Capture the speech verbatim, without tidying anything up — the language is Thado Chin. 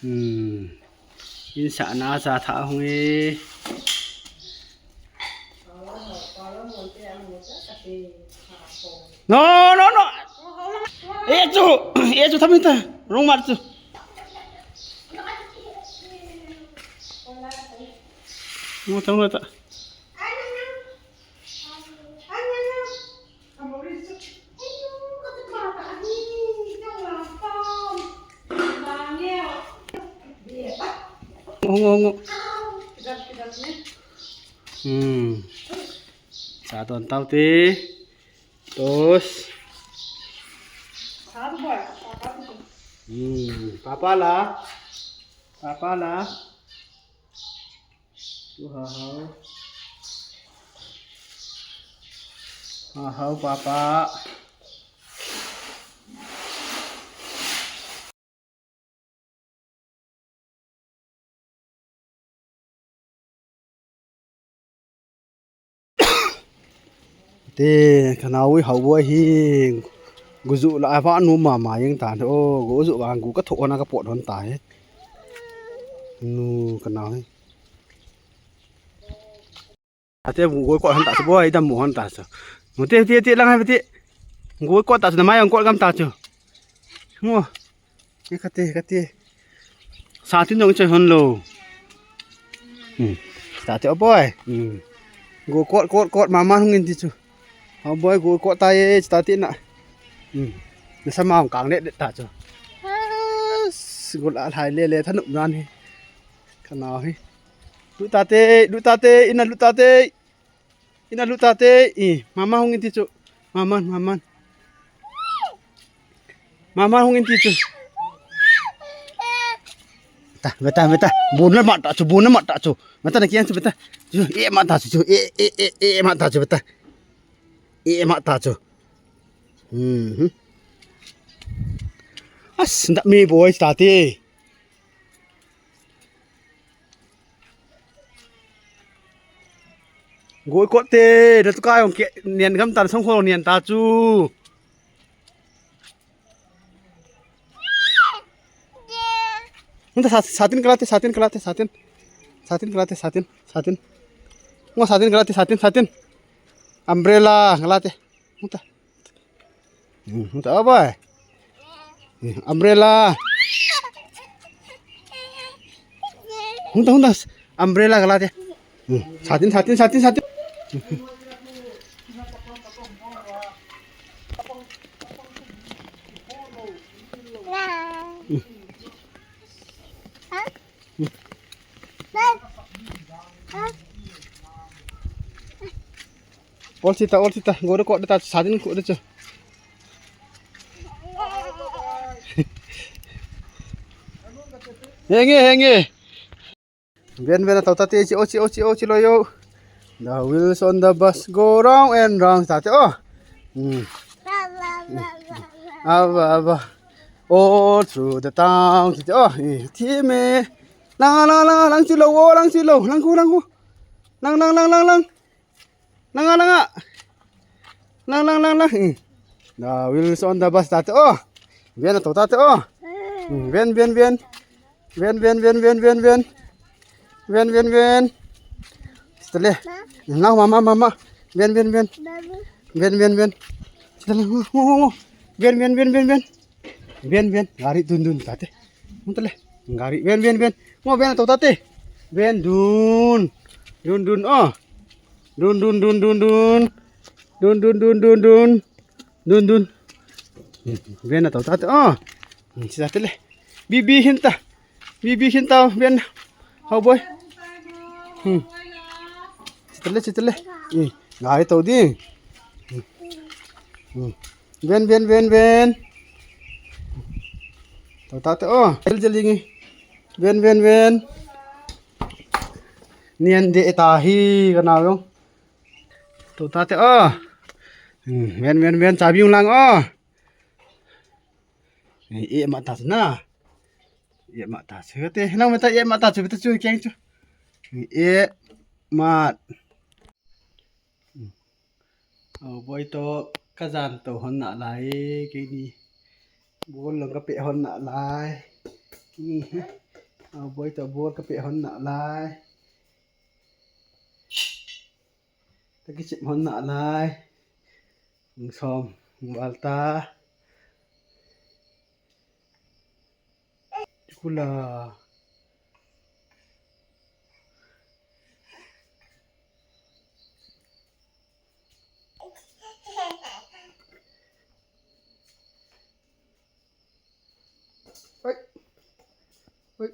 Hmm. Insahna cha tha hung e. No, no, no. E chu, e chu thamin ta. Rung mar chu. Ngo tang ta. Ngo, ngo, ngo. Hmm. Sa ton tau te. Tos. Hmm. Papa la. Papa la. Tu ha hao. Ha hao, papa. Te, ka nao ui hao boi hi. Gu ju la a va nu mama jeng ta. O, gu ju vang gu ka tho na ka pot hon ta he. Nu ka nao hi. Ate bu goi kot hon ta chu boi, dam mu hon ta chu. Mu te, te, te, lang hai te. Goi kot ta chu, na mai ang kot gam ta chu. Mu. Ni ka te, ka te. Sa tin dong choi hon lo. Hmm. Ta te o boi. Hmm. Goi kot, kot, kot, mama hung in ti chu. O boi, goi kot ta ye, ta te na. Hmm. Na sa ma hung kang le ta chu. Gol a hai le le thanup nan hi. Ka nao hi. Lut ta te, lut ta te, ina lut ta te. Ina lut ta te, i, mama hung in ti chu. Mama, mama. Mama hung in ti chu. Ta, beta, beta. Bu na ma ta chu, bu na ma ta chu. Beta na kian chu beta. Chu, e ma ta chu, chu. E, e, e, e ma ta chu beta. E ma ta chu. Mhm. As, nda mi boy ta te. Goi kot te, na tu ka jong ke, nian gam tan song khol nian ta chu. Hung ta sa, satin kala te, satin kala te, satin. Satin kala te, satin, satin. Ngo satin kala te, satin, satin. Umbrella kala te. Hung ta. Hmm, hung ta, o boi. Hmm, umbrella. Hung ta, hung ta. Umbrella kala te. Hmm, satin, satin, satin, satin. Hmm. Ol sita, ol sita, goro ko data sadin ko data. Henge, henge. Ven, ven, tau tate, chi, o, chi, o, chi, o, chi, lo, yo. The wheels on the bus go round and round, tate, o. Hmm. Ava, ava. All through the town, tate, o. Eh, thi me. Lang, lang, lang, lang, chi lo, o, lang, chi lo, lang, ku, lang, ku. Lang, lang, lang, lang, lang. Lang a, lang a. Lang, lang, lang, lang. Hmm. The wheels on the bus, tate, o. Ven, ato, tate, o. Hmm, ven, ven, ven. Ven, ven, ven, ven, ven, ven. Ven, ven, ven. Sitale. Lang, mama, mama. Ven, ven, ven. Ven, ven, ven. Sitale, ngo, ngo, ngo, ngo. Ven, ven, ven, ven, ven. Ven, ven, gari dun dun tate. Hung tale. Gari, ven, ven, ven. Ngo ven to tate. Ven dun. Dun dun, o. Dun dun dun dun dun. Dun dun dun dun dun. Dun dun. Ven to tate, o. Sitale. Bibi hinta. Bibi hinta ven. Hao boi. Hmm. Sitale, sitale. Hmm. Gari to ding. Hmm. Hmm. Ven, ven, ven, ven. To tate, o. Jel, jel, jel. Ven, ven, ven. Nian de ta hi ka nao jong. To tate, o. Hmm, ven, ven, ven. Chabi jong lang, o. E ma ta na. E ma ta chu te. Nang ma ta e ma ta chu te chu keng chu. E ma. O boi to ka jan to hon na lai, keini. Bol long ka pe hon na lai. Aboi toh bol kapeh hon nalai. Kakichep hon nalai. Hung som, hung val ta. Kula. Oi. Oi.